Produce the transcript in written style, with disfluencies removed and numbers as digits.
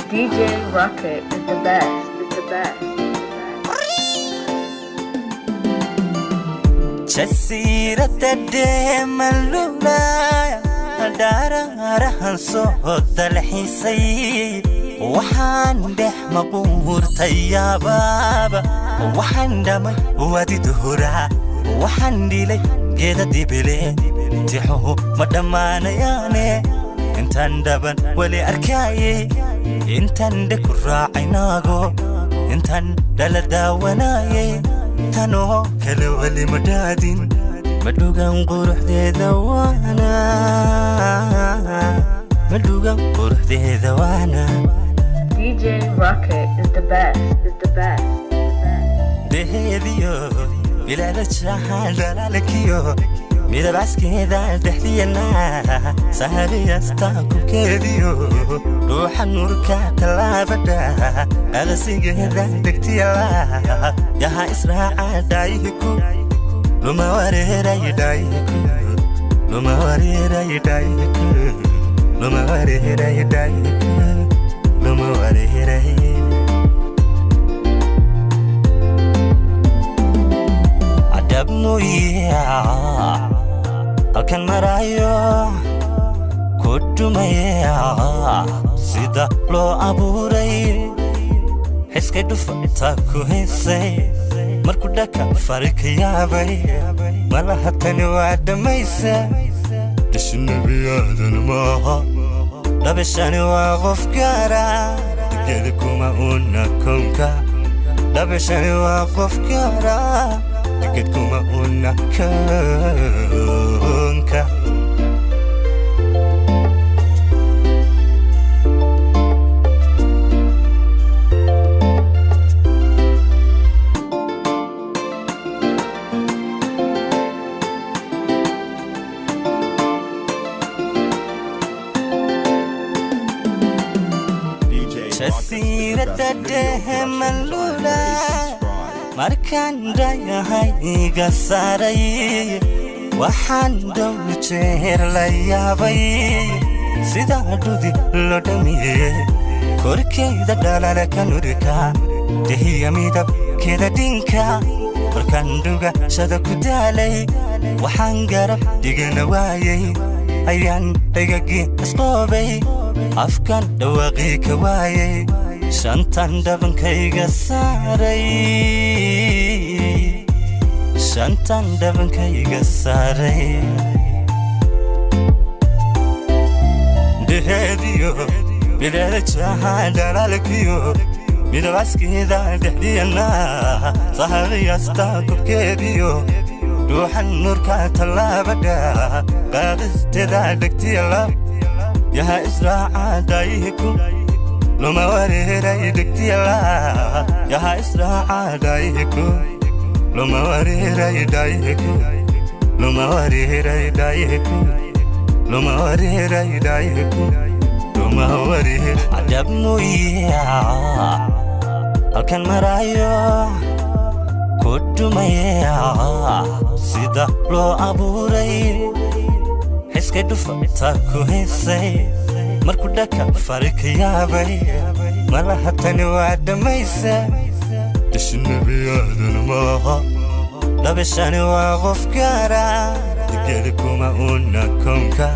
DJ Rocket is the best, is the best, is the best. Jasiiradda dheemalulaya dhaaraarahan soo dalxiisay, waxaan dhex maquurtay yaabaaba, waxaan dhamay waadiduhura, waxaan dhilay geeda dibile, tixuhu ma dhammaanayaane. Intaan dhaban weli arkaaye, intaan dhe ku raacay naago, intaan dhala daawanaaye, tanoo kale weli ma dhaadin, madhugan quruxdeeda waana, madhugan quruxdeeda waana. DJ Rocket is the best, is the best, is the best. Dheheediyo bilaada jaha dhalaalkiyo midabcaskeeda dhexdiyana sahariyasta kubkeediyo ruuxa nuurka tallaabadha aqasigeeda dhegtiyala yaha israaca dhaayihiku luma wareeray dhaayihiku luma wareeray dhaayihiku luma wareeray dhaayihiku luma wareeray. Adabmuya halkan marayo ku dhumaya sida loo abuuray, xiskay dhufa ku heesay, markuu dhaka fari ka yaabay, malaha tani waa dhammaysa. Dhishi nebiyaadan maaha, dhabashani waa qof gaara, geeda kuma una kownka. Dhabashani waa qof gaara, geed kuma una kownka. DJ Rocket is the Jasiiradda best video production designer. dhehemalula Rate, subscribe. Markaan dhayahay iga saaray, waxaan dhow jeer la yaabay sidaa dhudi loo dhamiyey, korkeyda dhalala ka nurka dehiya midabkeeda dhinka. Markaan dhugashada ku daalay, waxaan garab dhigana waayey, ayaan dhagagii isqoobay, afkan dhawaaqii ka waayey, shantan dhabankayga saaray, shantan dhabankayga saaray. Dheheediyo bileeda jaha dhalaalkiyo midabaskeeda dhexdiyana sahaqiyasta kubkeediyo dhuuxa nuurka tallaabadha qaadisteeda dhegtiyala yaha israaca dhaayihiku luma wareeray dhegtiyala yaha israaca dhaayihiku luma wareeray dhaayihiku luma wareeray dhaayihiku luma wareeray dhaayihiku luma wareer. Adabmuya halkan marayo ku dhumaya sida loo abuuray, xiskay dhufa ku heesay, markuu dhaka fari ka yaabay, malaha tani waa dhammaysa. Dhishi nebiyaadan maaha, dhabashani waa qof gaara, geeda kuma una kownka.